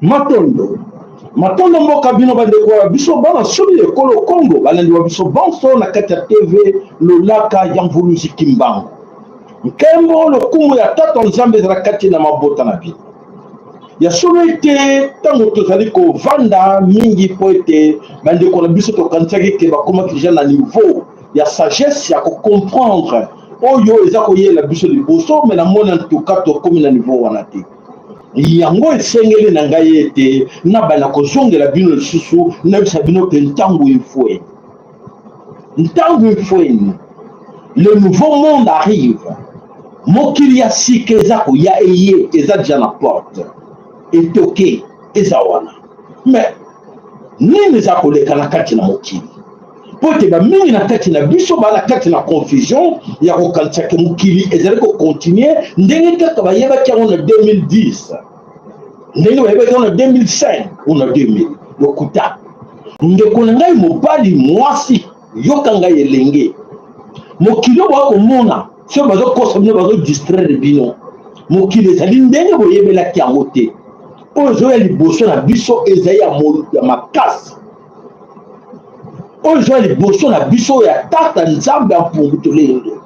Matondo matondo mboka bino bandeko ya biso bana somi ekolo Kongo, balandi wa biso banso na kati ya TV Lolaka ya Mvuluzi Kimbangu. Nkembo lokumu ya Tata Nzambe ezala kati na mabota na bino. Ya solo ete ntango tozali kovanda mingi mpo ete bandeko na biso tokanisaki ke bakomaki deja na niveau ya sagesse ya kocomprendre oyo eza koyela biso liboso, me namoni antuka tokomi na niveau wana te. Yango esengeli na ngai ete nabanda kozongela bino lisusu, nayebisa bino ke ntango efweni, ntango efweni, le nouveau monde arrive, mokili ya sika eza koya, eye eza deja na porte, etoke eza wana. Me nini eza koleka na kati na mokili? Mpo ete bamingi na kati na biso ba na kati na confusion ya kokanisa ke mokili ezali kokontinue ndenge kaka bayebaki yango na 2010, ndenge bayebaki yango na 2005 ou na 2000. Lokuta. Ndeko na ngai mobali, mwasi, yoka ngai elenge, mokili oyo bakomona soki bazokosa bino, bazodistraire bino, mokili ezali ndenge boyebelaki yango te. Oyo ezoya liboso na biso ezali ya makasi, oyo eza liboso na biso ya Tata Nzambe ya Mpungu Tolendo,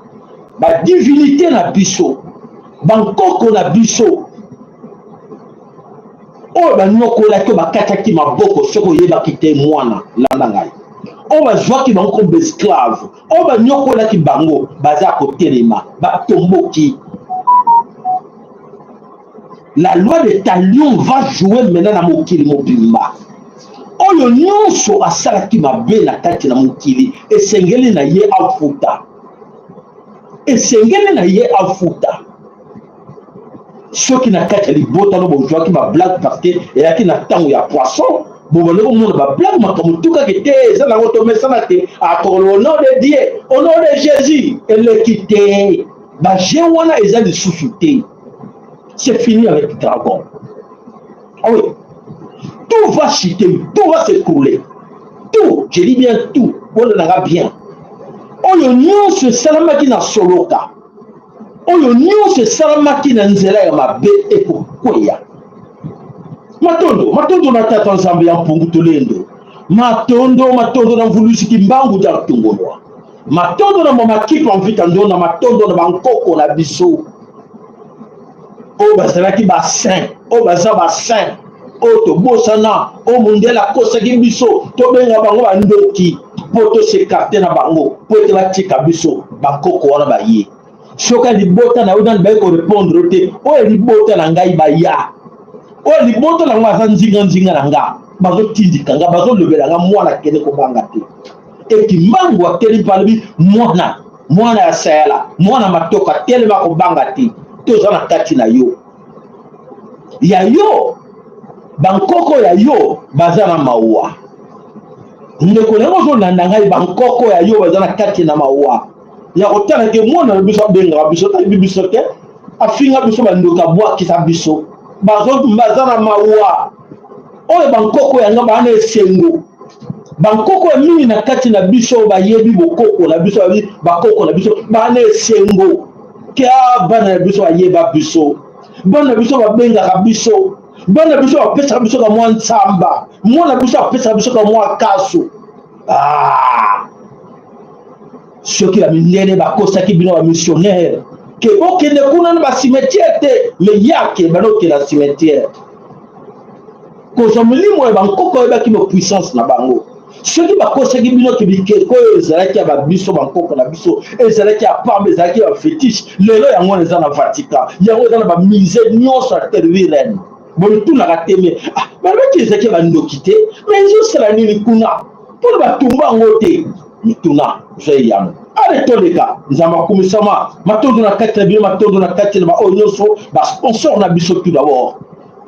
badivinite na biso, bankoko na biso oyo banyokolaki, oyo bakataki maboko soki oyebaki te, mwana landa ngai, oyo bazwaki bango comme baesclave, oyo banyokolaki bango, baza kotelema, batomboki. La loi de Talion va jouer maintenant na mokili mobimba. Oyo nyonso asalaki mabe na kati na mokili, esengeli na ye afuta, esengeli na ye afuta. Soki na kati ya libota no bozwaki bablague parce que eyaki na ntango ya poisson, bobandi komona bablague, makambo tukaki te, eza nango tomesana te, akolo au nom de Dieu, au nom de Jésus, eleki te. Baje wana eza lisusu te, c'est fini avec dragon. Ah oui, tout va chuter, tout va s'écrouler, tout, je dis bien tout, bolandanga bien. Oyo nyonso esalamaki na soloka, oyo nyonso esalamaki na nzela ya mabe ekokweya. Matondo matondo na Tata Nzambe ya Mpungu Tolendo, matondo matondo na Mvuluzi Kimbangu dia Tongolwa, matondo na Mama Kipa Mvita Ndona, matondo na bankoko na biso oyo bazalaki basaint, oyo baza basaint, oyo tobosana, oyo mondele akosaki biso tobenga bango bandoki mpo tosekarte na bango mpo ete batika biso. Bankoko wana baye, soki libota na yo nani baye korepondre te, oyo libota na ngai baya, oyo libota na ngai aza nzinganzinga na nga, bazotindika nga, bazolobela nga, mwana kende kobanga te. Ekimbangu ateli mpe alobi, mwana, mwana ya sayala, mwana matoka, telema, kobanga te, toza na kati na yo, ya yo bankoko ya yo baza na mawa. Ndeko na yango ozolanda ngai, bankoko ya yo baza na kati na mawa ya kotala ke mwana na biso abengaka biso, tayebi biso te, afinga biso bandoki, abwakisa biso, baza na mawa. Oyo bankoko yanga baa na esengo, bankoko ya mingi na kati na biso bayebi bokoko na biso, bayebi bakoko na biso, baa na esengo ke a bana na biso bayeba biso, bana na biso babengaka biso, bana na biso bapesaka biso ka mwa nsamba, mwana biso apesaka biso ka mwa kasu. Ah! Soki ba mindele bakosaki bino ba missionnaire ke bokende kuna na ba cimetière te, me yake banokende na cimetière kozwa molimo ya bankoko oyebaki bo puissance na bango. Soki bakosaki bino ke bikeko oyo ezalaki ya babiso bankoko na biso ezalaki ya pamba, ezalaki ya fetiche, lelo yango wana eza na Vatican, yango eza na bamusée nyonso ya Tervuren. Bomitunaka te me ah, balobaki ezalaki ya bandoki te, me ezosala nini kuna mpona batumba yango te? Mituna zwa eyano. Ale toleka. Nzambe akumisama. Matondo na kati na bino, matondo na kati na baoyo nyonso basponsor na biso. Tout d'abord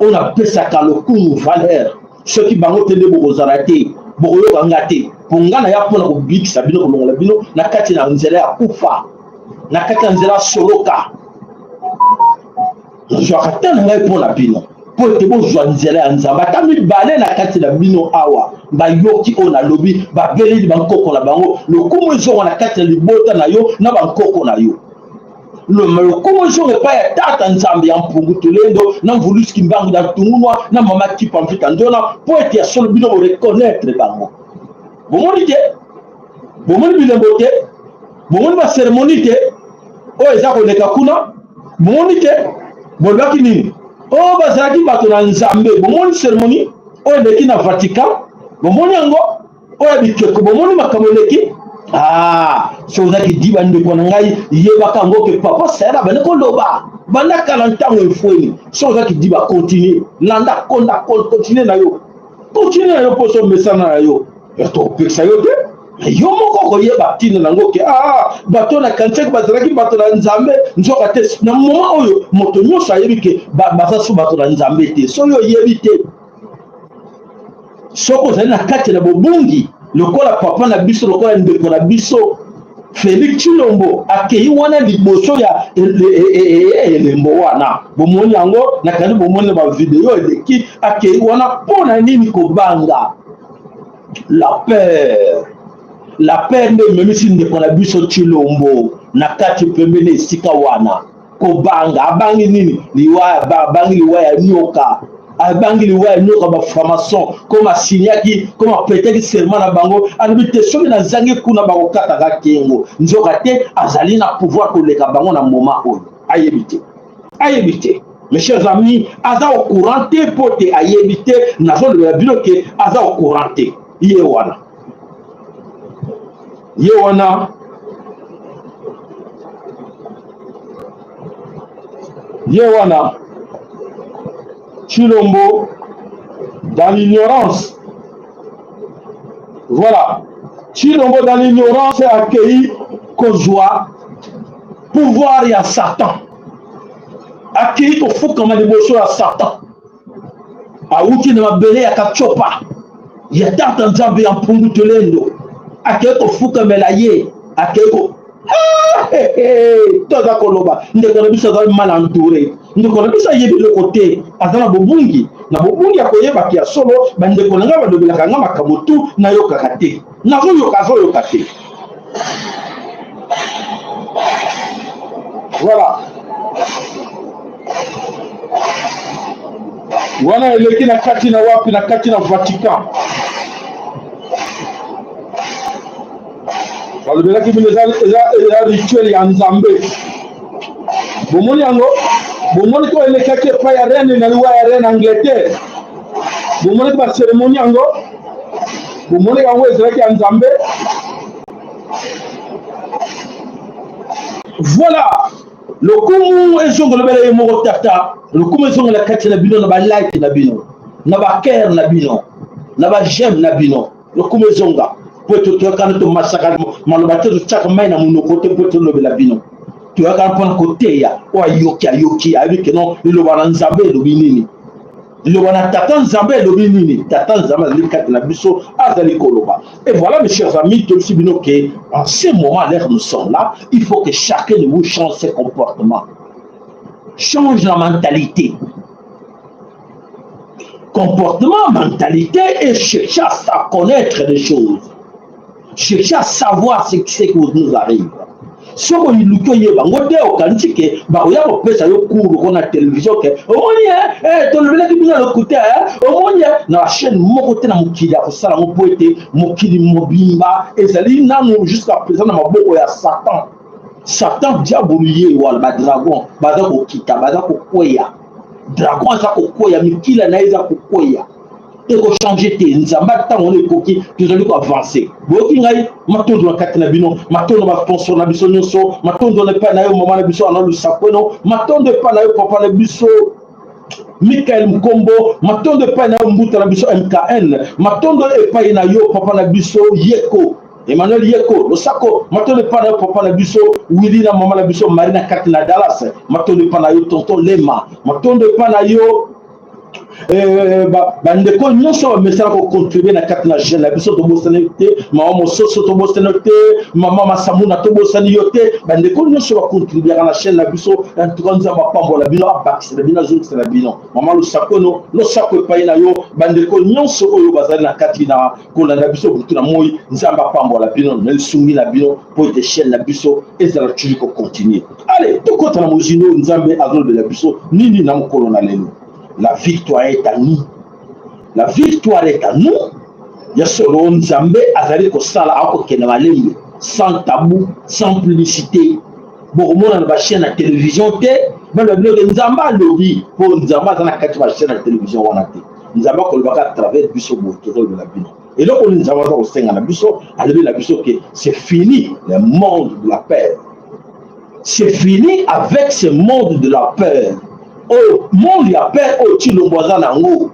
oyo napesaka lokumu valeur, soki bango te nde bokozala te, bokoyoka nga te, mpo nga naya mpo na kobikisa bino, kolongola bino na kati na nzela ya kufa, na kati na nzela ya soloka. Nazwaka ta na ngai mpo na bino, mpo ete bozwa nzela ya Nzambe. Ata mibale na kati na bino awa bayoki oyo nalobi, babeleli bankoko na bango. Lokumu ezonga na kati na libota na yo na bankoko na yo. Lokumu ezonga epai ya tata Nzambe ya Mpungu Tulendo na Mvulusi Kimbangu na Ntungunwa na Mama Kipa Mvita Ndona, mpo ete ya solo bino boreconnaitre bango. Bomoni te? Bomoni bilembo te? Bomoni baseremoni te oyo eza koleka kuna? Bomoni te? Bolobaki nini? Oyo bazalaki bato na Nzambe. Bomoni seremoni oyo eleki na Vatican? Bomoni yango oyo ya bikeko? Bomoni makambo eleki? Ah, soki ozalaki di bandeko na ngai, yebaka yango ke papa Sayala bandi koloba banda kala ntango efweni. Soki ozalaki di ba continue, landa konda, continue na yo, continue na yo mposo omesana na yo, tokopekisa yo te. Yo moko okoyeba ntina nango ke ah, bato na kanisaki bazalaki bato na Nzambe, nzoka te. Na moma oyo moto nyonso ayebi ke baza so bato na Nzambe te. Soki oyebi te, soki ozali na kati na bobungi lokola papa na biso, lokola ndeko na biso Felix Tshilombo akei wana liboso ya elembo wana, bomoni yango nakani, bomoni na bavideo eleki, akei wana mpo na nini? Kobanga, la peur. La peur nde ememisi ndeko na biso Tshilombo na kati pembeni esika wana. Kobanga, abangi nini? Liwa. Abangi liwa ya nyoka, abangi liwa ya nyoka. Baframaçon comme asignaki, comme apetaki serment na bango, alobi te soki nazangi kuna bakokataka kengo. Nzoka te azali na pouvoir koleka bango na moment oyo. Ayebi te, ayebi te, mes chers amis, aza au courant te, mpo te ayebi te. Nazolobela bino ke aza au courant te. Ye wana, ye wana, ye wana Tshilombo dans l'ignorance. Voilà, Tshilombo dans l'ignorance akei kozwa pouvoir ya Satan, akei kofukama liboso ya Satan. Awuti na mabele ya Katsopa ya tata Nzambe ya Mpungu Tulendo, akei kofukamela ye, akei ko toza koloba ndeko na biso azali mal entouré, ndeko na biso ayebi eloko te, aza na bobungi, na bobungi ya koyebaki ya solo. Bandeko na ngai balobelaka ngai makambo tu nayokaka te, nazoyoka, azoyoka te. Voilà, wana eleki na kati na wapi? Na kati na Vatican. Balobelaki bino eza rituel ya Nzambe. Bomoni yango? Bomoni ko elekaki epai ya reine na liwa ya reine Angleterre? Bomonaki baceremonie yango? Bomoni yango ezalaki ya Nzambe? Voilà, lokumu ezongolobela ye moko tata. Lokumu ezongola kati na bino, na balike na bino, na bakere na bino, na bajeme na bino. Lokumu ezonga po ete toyakana, tomasaka maloba te, totiaka mai na monoko te mpo tolobela bino. Toyakana mpona koteya. Oyo ayoki, ayoki, ayebi keno liloba na Nzambe elobi nini, liloba na tata Nzambe elobi nini. Tata Nzambe azali kati na biso, azali koloba. Et voilà, mes chers amis, toyebisi bino ke en ce moment, à l'heure nous sommes là, il faut que chacun de vous change ses comportements, change la mentalité, comportement, mentalité et cherche à connaître des choses. Cherchez à savoir ce qui nous arrive. Soki oluki oyeba yango te, okanisi ke bakoya kopesa yo cours ko na télévision ke omoni eh, tolobelaki bino lokuta, omoni na bachaîne moko te na mokili ya kosala yango, mpo ete mokili mobimba ezali nanu jusqu'à présent na maboko ya Satan. Satan diabolo ye wana, badragon baza kokita, baza kokweya. Dragon aza kokweya, mikila na ye eza kokweya, ekochange te. Nzambe, ntango wana ekoki, tozali koavance. Boyoki ngai, matondo na kati na bino, matondo basponsor na biso nyonso, matondo na epai na yo mama na biso Ana Lusakweno, matondo epai na yo papa na biso Mikael Mkombo, matondo epai na yo mbuta na biso MKN, matondo epai na yo papa na biso Yeko Emmanuel Yeko Losako, matondo epai na yo papa na biso Willy na mama na biso Marie na kati na Dallas, matondo epai na yo tonton Lema, matondo epai na yo bandeko nyonso bamesana kocontribue na kati na jeune na biso. Tobosani te mama Mososo, tobosani te mama Masamuna, tobosani yo te. Bandeko nyonso bacontribuaka na chaîne na biso, antuka Nzambe apambola bino, abakisela bino, azongisela bino. Mama Lusakono, losako epai na yo. Bandeko nyonso oyo bazali na kati na kolanda biso butu na moi, Nzambe apambola bino na lisungi na bino, mpo ete chaîne na biso ezala toujours kocontinue. Ale, tokɔta na mozindo. Nzambe azolobela biso nini na mokolo na lelo? La victoire est à nous, la victoire est à nous. Ya solo, Nzambe azali kosala, akokende malembe, sans tabou, sans publicité. Bokomona na bachaîne ya télévision te baloba bino ke Nzambe alobi, mpo Nzambe aza na kati bachaîne ya télévision wana te. Nzambe akolobaka à travers biso. Boye tozolobela bino eloko nini Nzambe aza kosenga na biso. Alobi na biso ke c'est fini le monde de la peur, c'est fini avec ce monde de la peur. Oyo monde ya peur oyo Tshilombo aza nango,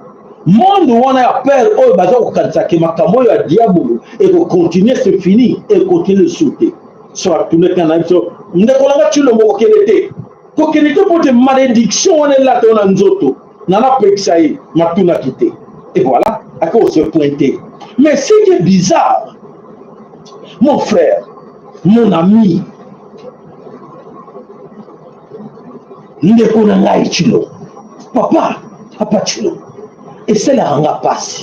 monde wana ya peur oyo baza kokanisaka makambo oyo ya diabolo ekocontinue, c'est fini, ekocontinue lisusu te. So atuneka na biso, ndeko nanga Tshilombo, kokende te, kokende te, mpo te malédiction wana elata yo na nzoto. Nanapekisa ye, matunaki te, et voilà, ake se pointer. Mais ce qui est bizarre, mon frère, mon ami, ndeko na ngai Tshilo, papa Tshilo, esalaka nga mpasi.